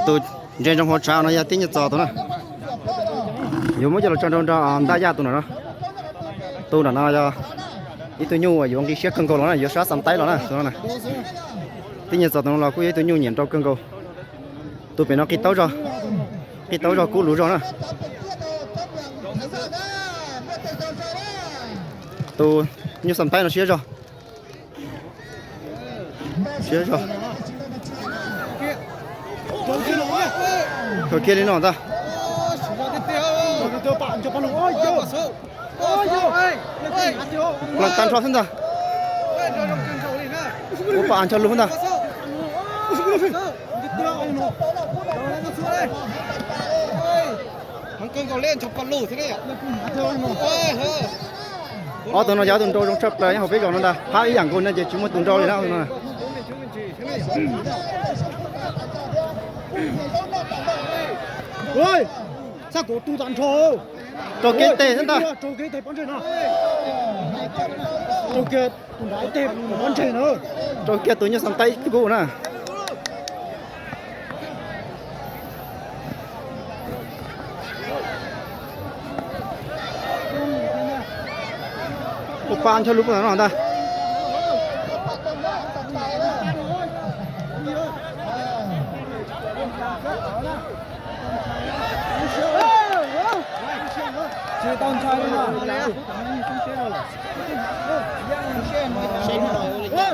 Tus ntse ntsoov hauv tshav no yog tib nyuag txos tus na. Yuav muab coj los tso nrau nrog ntaj yaj tus no no. Tus nram no yog ib tug nyuj uas yuav nqi siab kawg nkaus los na, yuav sab Xam Taib los na tus no. Tib nyuag txos tus no los kuj yog ib tug nyuj nyiam nrau kawg nkaus. Tus pem no qi taub zog, qi taub zog kub luv zog na. Tus nyuj Xam Taib no siab zog. Siab zog. Khaws kiag li no ntag. Plam tag nrho xwb ntag. Ua pam ncho lug ntag. Ob tug no yog ob tug nrau zoo tshaj plaws nyob hauv peb zos no ntag, hab ib yam nkaus no ces tsis muaj tus nrau li na no. Rau kev tes xwb ntag. Rau kiag tus nyuj Xam Taib kub na. Ua pam ncho lug no ntag.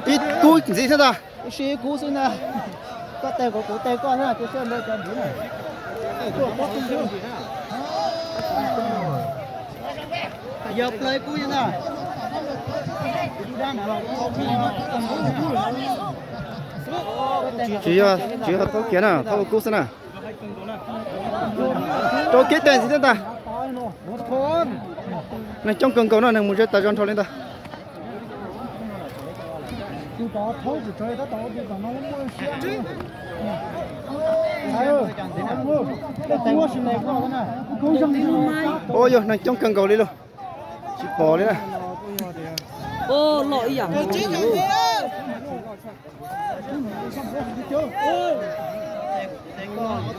Ib kub ntxiv thiab ntag. Ib sib kub xwb ntag. Koj tes kuv, kuv tes koj xwb, tus siab ntawd cov ntiv na. Yog plaws kub ntag. Tsis yog, tsis yog thaub kiag na, thaub ua kub xwb na. Rau kev tes ntxiv thiab ntag. Neeg coob kawg nkaus no, neeg mus ze tas zog nrho li ntag. Ua yog neeg coob kawg nkaus li lauj, tsis pom li na. Tsis tas li ntawd, txeeb npaum li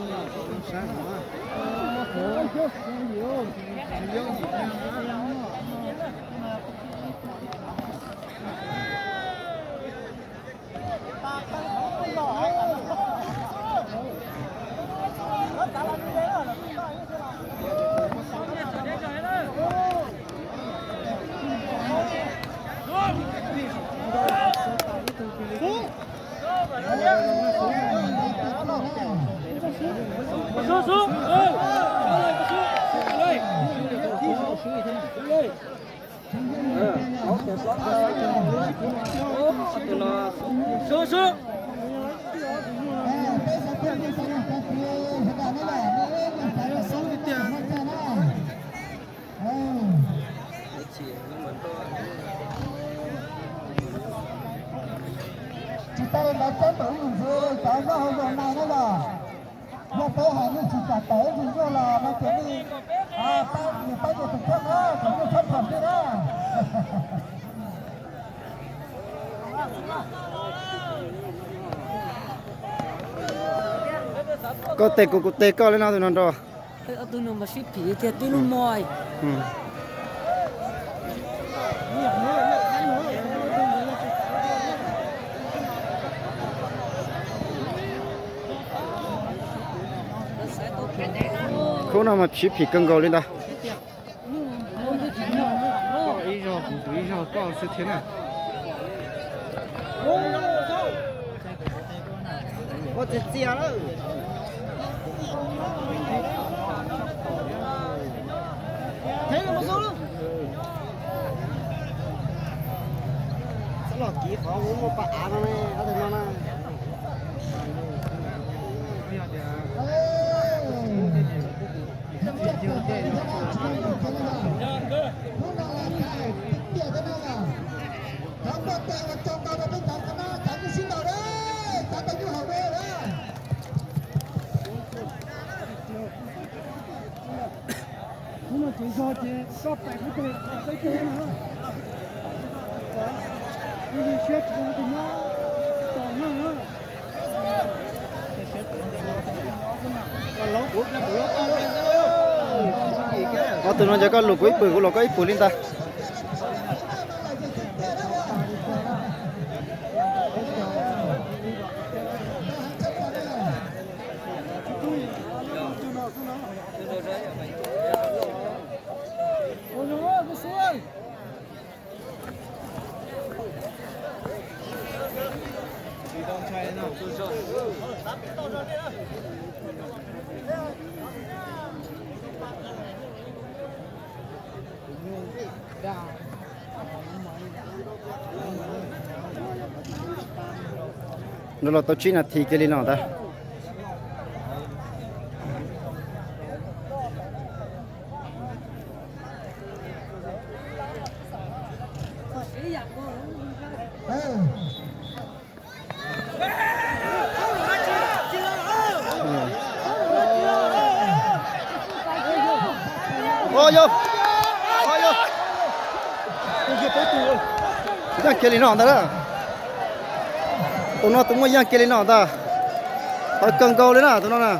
ntxiv cov nyob hauv zos nais na yog, yog peb hais nej tsis kam tawm ib ntsis nyuaj los no ces nej pab, nws pab ces tus kheej na, kom nyuaj tshab phom xwb na. Koj tes kuv, kuv tes koj li no tus no nrau. Ob tug no mas sib phim tiag tib lub mo. Khub no mas sib phim kawg nkaus li ntag. Koj ib zaug kuv, kuv ib zaug koj xwb thiab na. Ua txias txias lawm. Txhob los kiv qhov muaj pas av no ne, ob tug no na. Hnub no tseem zog ces koj pais kuv tes qhov txawb kawg na. Ib siab tsis zoo tus nyob tos na. Ob tug no nco koj lus kuv ib pwm, kuv los koj ib pwm li ntag. Nws los tau tsib nas this kiag li no ntag. Yog, yog, yeej kiag li no ntag na. Tus no tus muaj yeej kiag li no ntag. Tawv kawg nkaus li na tus no na.